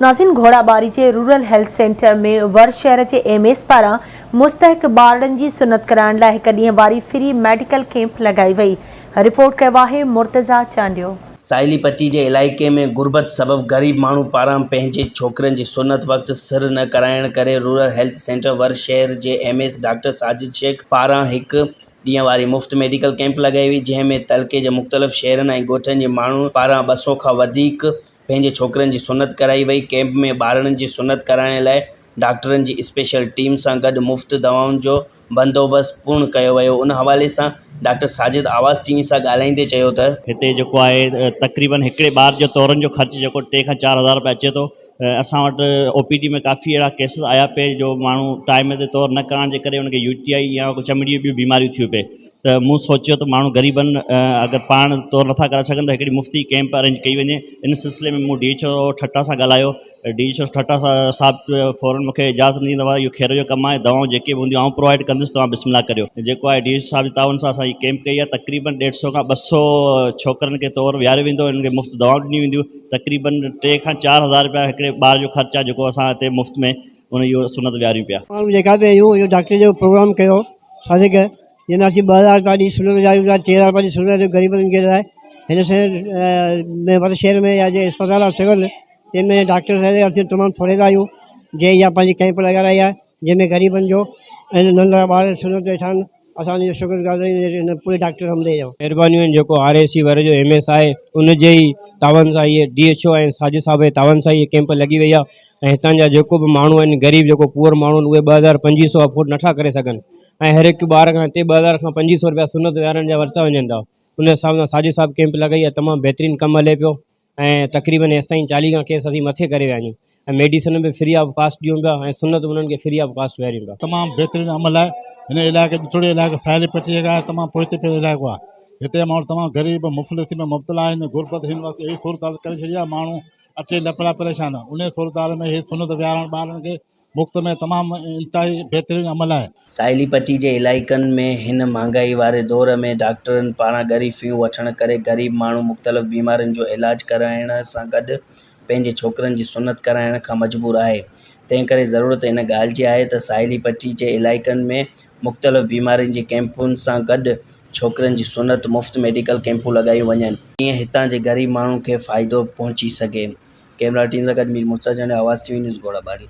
ناظرين گهوڙاٻاري جي rural health centre ۾ ور شهر جي ايم ايس پاران مستحق ٻارڙن جي سنت ڪرائڻ لاء هڪ ڏينهن واري فري ميڊيڪل ڪيمپ لڳائي وئي، رپورٽ ڪيو آهي مرتضيٰ چانڊيو. ساحلي پٽي جي علائقي ۾ غربت سبب غريب ماڻهو پاران پنهنجي ڇوڪرن جي سنت وقت سر نه ڪرائڻ ڪري رورل هيلٿ سينٽر ور شهر جي M S doctor Sajid Shaikh پاران هڪ ڏينهن واري مفت ميڊيڪل ڪيمپ لڳائي وئي جنهن ۾ تعلقي جي مختلف شهرن ۽ ڳوٺن جي ماڻهن پاران 200 کان وڌيڪ پنهنجي ڇوڪرن جي سنت ڪرائي وئي، ڪيمپ ۾ ٻارڙن جي سنت ڪرائڻ لاء ڊاڪٽرن جي اسپيشل ٽيم سان گڏ مفت دوائن جو بندوبست پڻ ڪيو ويو، ان حوالي سان ڊاڪٽر ساجد آواز ٽي وي سان ڳالهائيندي چيو ته. هتي جيڪو آهي تقريبن هڪڙي ٻار جو تورن جو خرچ جيڪو 3 کان 4 هزار رپيا اچي ٿو. اسان وٽ او پي ڊي ۾ ڪافي اهڙا ڪيسز آيا پئي جو ماڻهو ٽائيم تي تور نه ڪرائڻ جي ڪري ان کي يو ٽي آئي يا چمڙي جون ٻيون بيماريون ٿيون پئي ته مون سوچيو ته ماڻهو غريبن اگر پاڻ تور نٿا ڪرائي سگهن ته هڪڙي مفتي ڪيمپ ارينج ڪئي وڃي. ان سلسلي ۾ مون ڊي ايڇ او ٺٽا سان ڳالهايو. ڊي ايڇ او ٺٽا صاحب فورن مونکي اجازت ڏني ته اهو خير جو ڪم آهي، دوائون جيڪي به هونديون آئون پرووائيڊ ڪندس، توهان بسم الله ڪريو. جيڪو آهي ڊي ايڇ او صاحب جي تعاون سان اسان هي ڪيمپ ڪئي آهي. تقريبن ڏيڍ سو کان 200 ڇوڪرن کي تور ويهاريو ويندو، انهن کي مفت دوائون ڏنيون وينديون. تقريبن 3 کان 4 هزار رپيا هڪڙي ٻار جو خرچ آهي جيڪو اسان هتي مفت ۾ ان جو سنت ويهاريون پيا. ماڻهو جيڪا به آهيون اهو ڊاڪٽر جو پروگرام ڪيو صادق جنهن ۾ اسين 2000 رپيا ڏئي سنت ويهاريون ٿا، 3000 رپيا ڏئي سنت ويهاريون غريبن جي لاء. هن شهر ۾ وڏي شهر ۾ يا جي اسپتال آهي سول تنهن ۾ ڊاڪٽر صاحب اسين تمام ٿوريدا آهيون جنهن اها پنهنجي ڪئمپ لڳارائي آهي جنهن ۾ غريبن جو ۽ ننڍڙا ٻار سنت ويٺا آهن. اسان ان جو شڪر گذار آهيون ان پوري ڊاڪٽر عملي جو. مهربانيون آهن جيڪو آر اي سي ور جو ايم ايس آهي ان جي ئي تعاون سان هي ڊي ايڇ او ۽ ساجد صاحب جي تعاون سان هي ڪيمپ لڳي وئي آهي ۽ هتان جا جيڪو به ماڻهو آهن غريب جيڪو پوئر ماڻهو آهن اهي 2000 2500 افورڊ نٿا ڪري سگهن ۽ هر هڪ ٻار کان هتي 2000 کان 2500 رپيا سنت ويهارڻ جا ورتا وڃن ٿا ان حساب سان ساجد صاحب ڪيمپ لڳائي آهي تمام بهترين ڪم هلي پيو ۽ تقريبن هيستائين 40 کان ڪيس اسين مٿي ڪري ويا آهيون ۽ ميڊيسن به فري آف ڪاسٽ ڏيون پيا ۽ سنت به انهن کي فري آف ڪاسٽ ويهاريون پيا. تمام بهترين عمل آهي هن علائقي ڏتڙي علائقو ساحلي پٽي جيڪا آهي تمام پوئتي پيل علائقو آهي هتي جا ماڻهو تمام غريب مفلسي ۾ مبتلا آهن غربت هن وقت اهڙي صورت حال ڪري ڇڏي آهي ماڻهو اٽي لپ لاء پريشان آهن انهي صورت حال ۾ هي سنت ويهارڻ ٻارن کي مفت ۾ تمام انتهائي بهترين عمل آهي. ساحلي پٽي جي علائقن ۾ هن مھانگائي واري دور ۾ ڊاڪٽرن پاران ڳري فيون وٺڻ ڪري غريب ماڻهو مختلف بيمارين جو علاج ڪرائڻ سان گڏ پنهنجي ڇوڪرن جي سنت ڪرائڻ کان مجبور آهي تنهن ڪري ضرورت ان ڳالهه جي آهي ته ساحلي پٽي جي علائقن ۾ مختلف بيمارين جي ڪئمپن سان گڏ ڇوڪرن جي سنت مفت ميڊيڪل ڪئمپون لڳايون وڃن جيئن هتان جي غريب ماڻهن کي فائدو پهچي سگهي. ڪئميرا ٽيم سان گڏ Mir Murtaza Chandio, Awaz T V news, Ghorabari.